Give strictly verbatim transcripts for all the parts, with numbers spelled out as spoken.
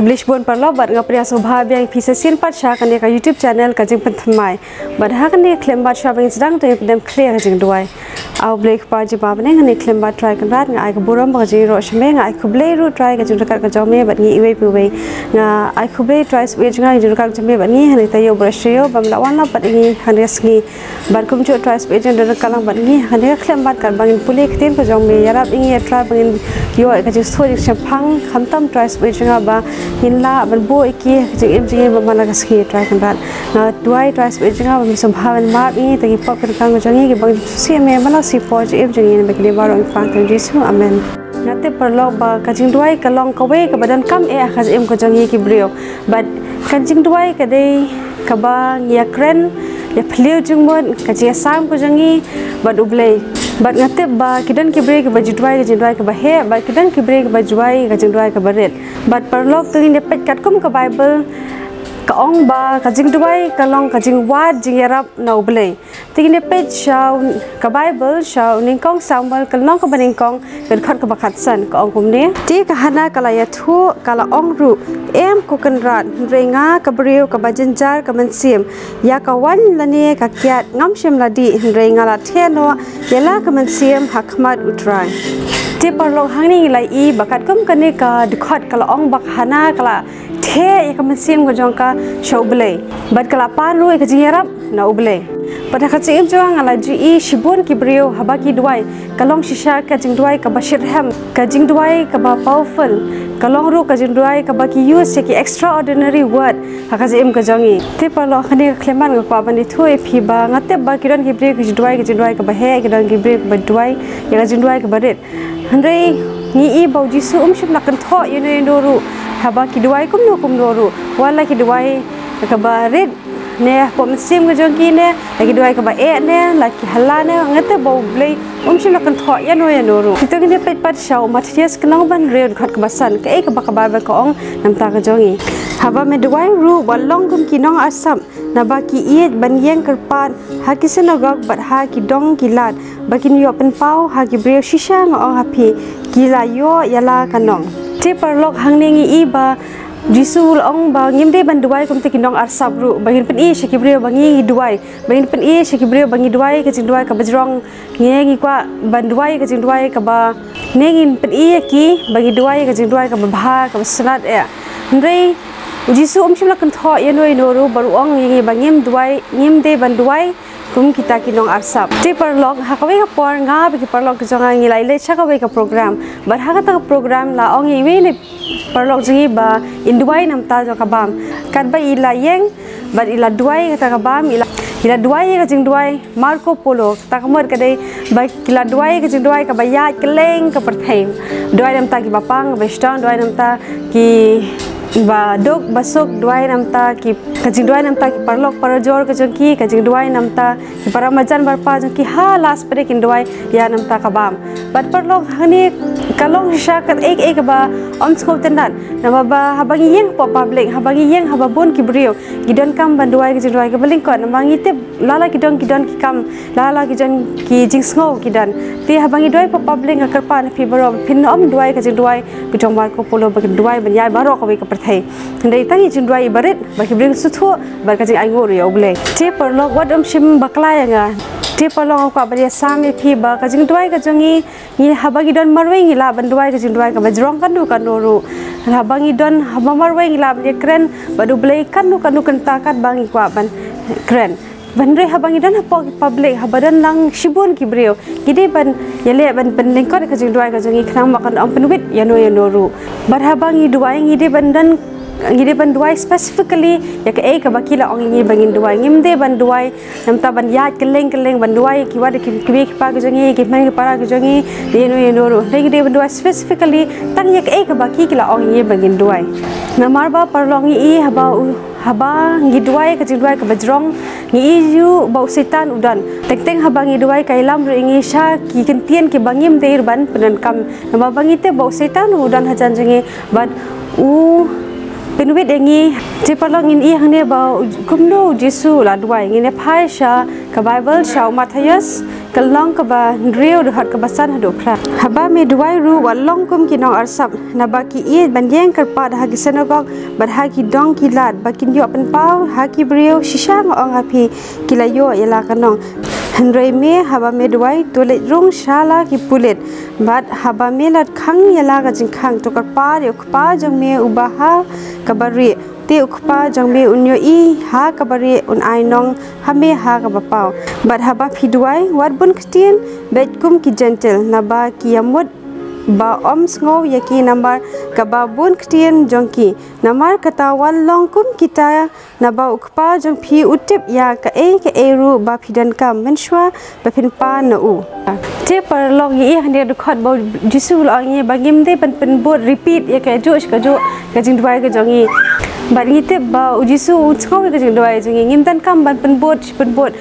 Khublei shibun paralok bad nga pdiang sngewbha biang ïa phi sa shisien pat sha kane ka YouTube channel Ka Jingpynthymmai. Bad ha kane ka khyllipmat shuwa ba ngin sdang to ngin pyndem khlieh ka jingduwai. A Blei Kpa jabapdeng, ha kane ka khyllipmat Trai Kynrad nga ai ka burom bad ka jingïaroh sha me, nga ai khublei ruh Trai ka jingryngkat ka jong me bad ngi iwei pa iwei. Nga ai khublei Trai Soh Ïeit jong nga ka jingryngkat jong me bad ngi ha kane ka taïew baroh shi taïew ba me la wanlap bad ngi ha kane ka sngi. Bad kumjuh Trai Soh Ïeit jong nga don ryngkat lang bad ngi ha kane ka khyllipmat katba ngin pule ka ktien ka jong me, ïarap ïa ngi Trai ba ngin ïoh ïa ka jingsngewthuh jingshemphang, khamtam Trai Soh Ïeit jong nga ba ngin lah ban buh ïa ki ha ka jingim jong ngi ba man la ka sngi Trai Kynrad. Nga duwai Trai Soh Ïeit jong nga ba me sngewbha ban map ïa ngi ïa ki pop ki donkam ka jong ngi, kiba ngi sngewsih ïa me man la ka sngi por jingim jong ngi, namar kine baroh ngi pan ha ka kyrteng Jisu. Amen. Nga tip paralok ba ka jingduwai ka long kawei kaba donkam eh ha ka jingim ka jong ngi ki briew. Bad ka jingduwai ka dei kaba ngi ïakren, ïaphylliew jingmut, ka jingïasam ka jong ngi bad U Blei. Bad nga tip ba ki don ki briew kiba ju duwai ka jingduwai kaba heh, bad ki don ki briew kiba ju duwai ka jingduwai kaba rit. Bad paralok, to ngin ïa peit katkum ka Baibl, ka ong ba ka jingduwai ka long ka jingwad jingïarap na U Blei. Te ngin ïa peit sha u, ka Baibl sha u nyngkong Samuel ka lynnong kaba nyngkong ka dkhot kaba khatsan, ka ong kumne: Te ka Hana ka la ïathuh, ka la ong ruh, Em ko Kynrad, hynrei nga ka briew kaba jynjar ka mynsiem, ïa ka waiñ lane ka kiad ngam shym la dih, hynrei nga la theh noh ïa la ka mynsiem ha khmat U Trai. Te paralok, hangne ngi la ïohi ba katkum kane ka dkhot ka la ong ba ka Hana ka la theh ïa ka mynsiem ka jong ka sha U Blei. Bad ka la pan ruh ïa ka jingïarap na U Blei. Bad ha ka jingim jong nga la ju ïohi shibun ki briew haba ki duwai ka long shisha ka jingduwai kaba shitrhem, ka jingduwai kaba powerful, ka long ruh ka jingduwai kaba ki use ïa ki extraordinary word ha ka jingim ka jong ngi. Te paralok, ha kane ka khyllipmat nga kwah ban ïathuh ïa phi ba nga tip ba ki don ki briew ki ju duwai ka jingduwai kaba heh, ki don ki briew kiba duwai ïa ka jingduwai kaba rit. Hynrei ngi ïohi ba U Jisu um shym la kynthoh ïano ïano ruh haba ki duwai kumno kumno ruh. Wat la ki duwai kaba rit ne hapoh mynsiem ka jong ki ne la ki duwai kaba eh ne la ki hala ne, nga tip ba U Blei um shym la kynthoh ïano ïano ruh. Te to ngin ïa peit pat sha u Mathaios ka lynnong ba hynriew dkhot kaba san, kaei kaba ka Baibl ka ong namar ka jong ngi: Haba me duwai ruh wat long kum ki nongarsap, naba ki ïeit ban ïeng kyrpad ha ki synagog bad ha ki dong ki lad, ba kin ïoh pynpaw ha ki briew, shisha nga ong ha phi, ki la ïoh ïa la ka nong. Te paralok, hangne ngi ïohi ba U Jisu u la ong ba ngim dei ban duwai kum kita ki nongarsap ruh, ba ngin pyni sha ki briew ba ngi duwai, ba ngin pyni sha ki briew ba ngi duwai ka jingduwai kaba jrong, ngi, ngi kwah ban duwai ka jingduwai kaba, ne ngin pyni ïa ki ba ngi duwai ka jingduwai kaba bha, kaba sngewtynnat eh. Hynrei U Jisu um shym la kynthoh ïano ïano ruh bad u ong ïa ngi ba ngim duwai, ngim dei ban duwai kum kita ki nongarsap. Te paralok, ha kawei ka por nga bad ki paralok ki jong nga ngi la ïaleit sha kawei ka program. Bad ha kata ka program la ong ïa iwei na i paralok jong ngi ba in duwai namar ka jong ka bam. Katba i la ïeng bad i la duwai kata ka bam, i la, i la duwai ïa ka jingduwai Marco Polo. Kata ka mut ka dei ba ki la duwai ka jingduwai kaba ïaid kylleng ka pyrthei. Duwai namar ki bapang, kaba shitom, duwai namar ki ba duk ba suk, duwai namar ki, ka jingduwai namar ki paralok parajor ka jong ki, ka jingduwai namar ki para marjan marpa jong ki, ha la spre kin duwai ïa namar ka bam. Bad paralok, hangne ka long shisha kaei kaei kaba ym sngewtynnat. Namar ba haba ngi ïeng hapoh public, haba ngi ïeng ha ba bun ki briew, ki donkam ban duwai ka jingduwai kaba lyngkot. Namar ngi tip lada ki don, ki don ki kam, lada ki don ki jingsngew ki don. Te haba ngi duwai hapoh public, nga kyrpad na phi baroh ba phin ym duwai ka jingduwai ka jong Marco Polo ba kin duwai ban ïaid baroh kawei ka pyrthei. Hynrei tang ïa ka jingduwai iba rit ba ki briew kin sngewthuh bad ka jingainguh ruh ïa U Blei. Te paralok, wat ym shim bakla ïa nga. Te paralok, nga kwah ban ïasam ïa phi ba ka jingduwai ka jong ngi, ngi haba ngi don marwei ngi lah ban duwai ka jingduwai kaba jrong kano kano ruh. Haba ngi don, haba marwei ngi lah ban ïakren bad U Blei kano kano kynta katba ngi kwah ban kren. Hynrei haba ngi don hapoh ki public, haba don lang shibun ki briew, ngi dei ban ïaleh ban pynlyngkot ka jingduwai ka jong ngi khnang ba kan ym pynwit ïano ïano ruh. Bad haba ngi duwai ngi dei ban don, ngi dei ban duwai specifically ïa kaei kaba ki la ong ïa ngi ba ngin duwai. Ngim dei ban duwai namar ban ïaid kylleng kylleng ban duwai ïa ki, wat ïa ki kmie ki kpa ki jong ngi, ïa ki hynmen ki para ki jong ngi, ïano ïano ruh. Hynrei ngi dei ban duwai specifically tang ïa kaei kaba ki, ki la ong ïa ngi ba ngin duwai. Namar ba paralok, ngi ïohi haba u, haba ngi duwai ka jingduwai kaba jrong, ngi ïohi ruh ba u Soitan u don. Teng teng haba ngi duwai ka ïalam ruh ïa ngi sha ki kyntien kiba ngim dei ban pyndonkam. Namar ba ngi tip ba u Soitan u don hajan jong ngi bad u pynwit ïa ngi. Te paralok, ngin ïohi hangne ba u, kumno u Jisu u la duwai. Ngin ïa phai sha ka Baibl, sha u Mathaios ka lynnong kaba hynriew, dkhot kaba san haduh phra. Haba me duwai ruh wat long kum ki nongarsap, naba ki ïeit ban ïeng kyrpad ha ki synagog bad ha ki dong ki lad, ba kin ïoh pynpaw ha ki briew. Shisha nga ong ha phi, ki la ïoh ïa la ka nong. Hynrei me, haba me duwai, to leit rung sha la ki pulit, bad haba me la khang ïa la ka jingkhang, to kyrpad ïa u Kpa jong me uba ha kaba rieh, te u Kpa jong me un ïohi ha kaba rieh, un ai nong ha me ha kaba paw. Bad haba phi duwai, wat bun ktien beit kum ki Jentil, naba ki ïamut ba ym sngew ïa ki namar kaba bun ktien jong ki. Namar kata wat long kum kita, naba u Kpa jong phi u tip ïa kaei kaei ruh ba phi donkam mynshuwa ba phin pan na u. Te paralok, ngi ïohi hangne ha dkhot ba u Jisu u la ong ïa ngi ba ngim dei ban pynbud, repeat ïa kajuh shi kajuh ka jingduwai ka jong ngi. Bad ngi tip ba u Jisu u sngew ïa ka jingduwai jong ngi. Ngim donkam ban pynbud shi pynbud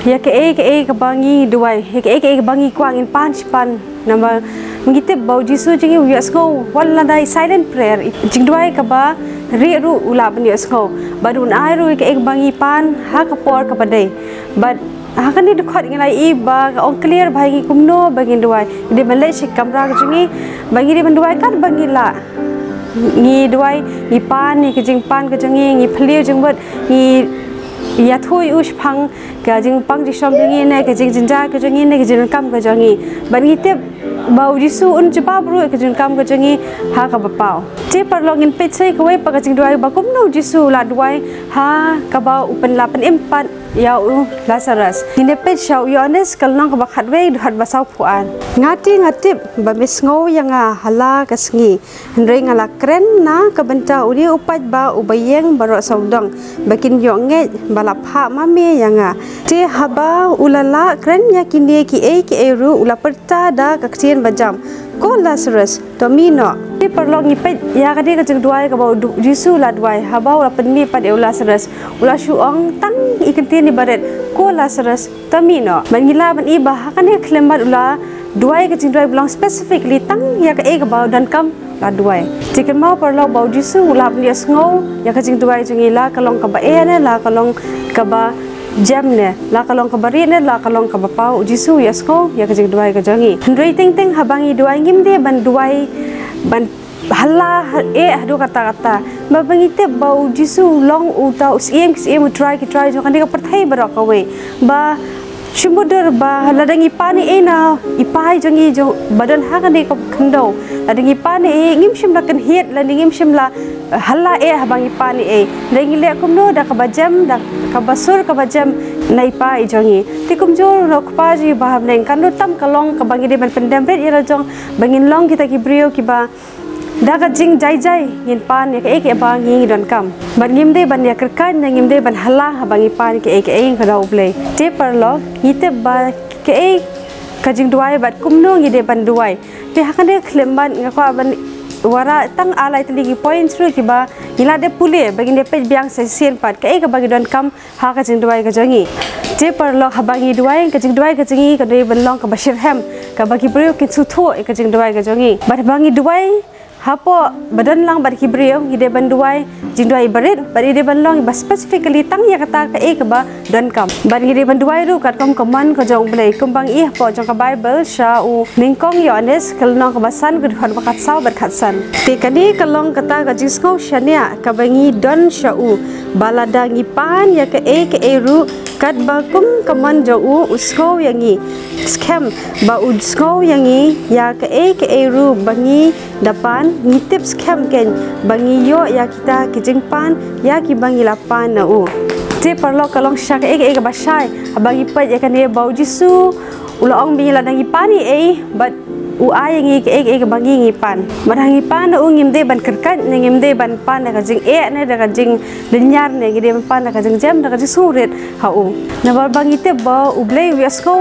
ïa kaei kaei kaba ngi duwai, ïa kaei kaei kaba ngi kwah, ngin pan shi pan. Namar ngi tip ba u Jisu jong ngi u ïohsngew wat lada i silent prayer, i jingduwai kaba rieh ruh u lah ban ïohsngew. Bad un ai ruh ïa kaei kaba ngi pan ha ka por kaba dei. Bad ha kane ka dkhot ngi la ïohi ba ka ong clear ba ha ngi kumno ba ngin duwai. Ngi dei ban leit sha ka kamra ka jong ngi, ba ngi dei ban duwai katba ngi lah. Ngi duwai, ngi pan ïa ka jingpan ka jong ngi, ngi phylliew jingmut, ngi ïathuh ïa u shaphang ka jingpang jingshong jong ngi ne ka jingjynjar ka jong ngi ne ka jingdonkam ka jong ngi. Bad ngi tip ba u Jisu un jubab ruh ïa ka jingdonkam ka jong ngi ha kaba paw. Te paralok, ngin peit sa ïa kawei pat ka jingduwai ba kumno u Jisu u la duwai ha kaba u pynlah pynim pat ïa u Lasarus. Ngin ïa peit sha u Ïoannis ka lynnong kaba khatwei, dkhot ba sawphew ar. Nga te nga tip ba me sngew ïa nga ha la ka sngi. Hynrei nga la kren na ka bynta une u paidbah uba ïeng baroh sawdong, ba kin ïoh ngeit ba la phah ma me ïa nga. Te haba u la lah kren ïa kine kiei kiei ruh, u la pyrta da ka ktien ba jam, "Ko Lasarus, to mih noh." Te paralok, ngi peit ïa kane ka jingduwai kaba u Du-, Jisu u la duwai haba u la pynmih pat ïa u Lasarus. U la shu ong tang ïa ka ktien iba rit, "Ko Lasarus, to mih noh." Bad ngi lah ban i ba ha kane ka khyllipmat u la duwai ka jingduwai ba long specifically tang ïa kaei kaba u donkam, la duwai. Te kynmaw paralok ba u Jisu u lah ban ïohsngew ïa ka jingduwai jong ngi, la ka long kaba eh ne la ka long kaba jem ne, la ka long kaba rieh ne la ka long kaba paw, u Jisu u ïohsngew ïa ka jingduwai ka jong ngi. Hynrei teng teng haba ngi duwai, ngim dei ban duwai ban hala eh haduh katta katta. Ba, ba ngi tip ba u Jisu u long uta u Syiem ki syiem, u Trai ki trai jong kane ka pyrthei baroh kawei. Ba shu mutdur ba lada ngi pan ei ei na i Pa i jong ngi jong ba don ha kane ka khyndew, lada ngi pan ei ei, ngim shym la kynhied lane ngim shym la, eh, hala eh haba ngi pan ei ei. Lada ngi leh kumno, da kaba jem, da kaba sur kaba jem na i Pa i jong ngi. Te kumjuh ruh u Kpa jong ngi ba ha bneng, kan lut tam ka long kaba ngi dei ban pyndem rit ïa la jong, ba ngin long kita ki briew kiba da ka jingjai jai ngin pan ïa kaei kaei ba ngi donkam. Bad ngim dei ban ïa kyrkhu ne ngim dei ban hala haba ngi pan ïa kaei kaei, ka daw U Blei. Te paralok, ngi tip ba kaei ka jingduwai bad kumno ngi dei ban duwai. Te ha kane ka khyllipmat nga kwah ban wanrah tang ar lai tylli ki points ruh kiba ngi lah dep pule, ba ngin dep peit biang sa shisien pat kaei kaba ngi donkam ha ka jingduwai ka jong ngi. Te paralok, haba ngi duwai, ka jingduwai ka jong ngi ka dei ban long kaba shitrhem, kaba ki briew kin sngewthuh ïa ka jingduwai ka jong ngi. Bad haba ngi duwai hapoh ba don lang bad ki briew, ngi dei ban duwai jingduwai iba rit, bad ngi dei ban long iba specifically tang ïa kata kaei kaba donkam. Bad ngi dei ban duwai ruh katkum ka mon ka jong U Blei, kumba ngi i hapoh jong ka Baibl sha u Nyngkong Ïoannis ka lynnong kaba san, ka dkhot ba khatsaw bad khatsan. Te kane ka long kata ka jingsngew shaniah kaba ngi don sha u, ba lada ngi pan ïa kaei kaei ruh katba kum ka mon jong u, u sngew ïa ngi. Skhem ba u sngew ïa ngi ïa kaei kaei ruh ba ngi da pan, ngi tip skhem keiñ ba ngi ïoh ïa kita ki jingpan ïa kiba ngi la pan na u. Te paralok, ka long shisha kaei kaei kaba shai haba ngi peit ïa kane ba u Jisu u la ong ba ngi, lada ngi pan ei ei, bad u ai ïa ngi kaei kaei kaba ngi ngi pan. Bad ha ngi pan na u, ngim dei ban kyrkhu ne ngim dei ban pan da ka jingeh ne da ka jinglynñiar ne, ngi dei ban pan da ka jingjem, da ka jingsngewrit ha u. Namar ba ngi tip ba U Blei u ïohsngew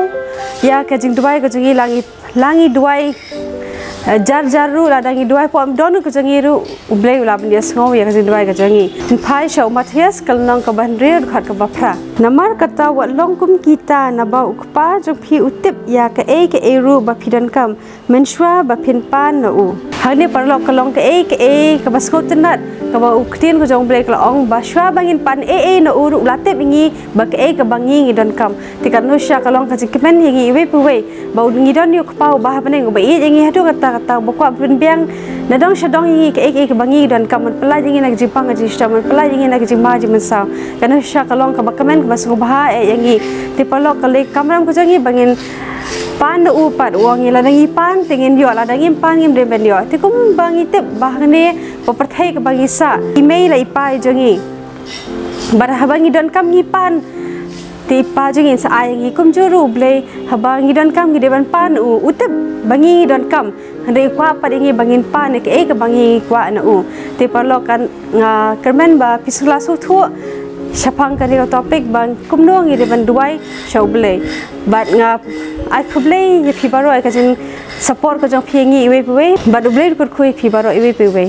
ïa ka jingduwai ka jong ngi, la ngi, la ngi duwai, eh, jar jar ruh, lada ngi duwai hapoh umdon ka jong ngi ruh, U Blei u lah ban ïohsngew ïa ka jingduwai ka jong ngi. Ngin phai sha u Mathaios ka lynnong kaba hynriew, dkhot kaba phra. Namar kata wat long kum kita, naba u Kpa jong phi u tip ïa kaei kaei ruh ba phi donkam mynshuwa ba phin pan na u. Hangne paralok ka long kaei kaei kaba sngewtynnad, kaba u ktien ka jong U Blei ka la ong ba shuwa ba ngin pan ei ei na u ruh u la tip ïa ngi ba kaei kaba ngi ngi donkam. Te kane shisha ka long ka jingkmen ïa ngi iwei pa iwei ba u ngi don ïa u Kpa uba ha bneng uba ïeit ïa ngi haduh katta katta, uba kwah ban pynbiang na dong sha dong ïa ngi kaei kaei kaba ngi ngi donkam, ban pyllait ïa ngi na ka jingpang ka jingshitom, ban pyllait ïa ngi na ka jingma jingmynsaw. Kane shisha ka long kaba kmen kaba sngewbha eh ïa ngi. Te paralok ka lei kamram ka jong ngi ba ngin pan na u pat, u ong ïa ngi lada ngi pan te ngin ïoh, lada ngim pan ngim dei ban ïoh. Te kumba ngi tip ba hangne ba pyrthei kaba ngi sah, i mei la i pa jong ngi. Bad haba ngi donkam ngi pan, te i Pa jong ngi un sa ai ïa ngi. Kumjuh ruh U Blei, haba ngi donkam ngi dei ban pan na u, u tip ba ngi ngi donkam. Hynrei u kwah pat ïa ngi ba ngin pan ïa kaei kaba ngi ngi kwah na u. Te paralok, kan nga kyrmen ba phi sngewlah sngewthuh shaphang kane ka topic ba kumno ngi dei ban duwai sha U Blei. Bad nga ai khublei ïa phi baroh ïa ka jingsupport ka jong phi ïa ngi iwei pa iwei. Bad U Blei un kyrkhu ïa phi baroh iwei pa iwei.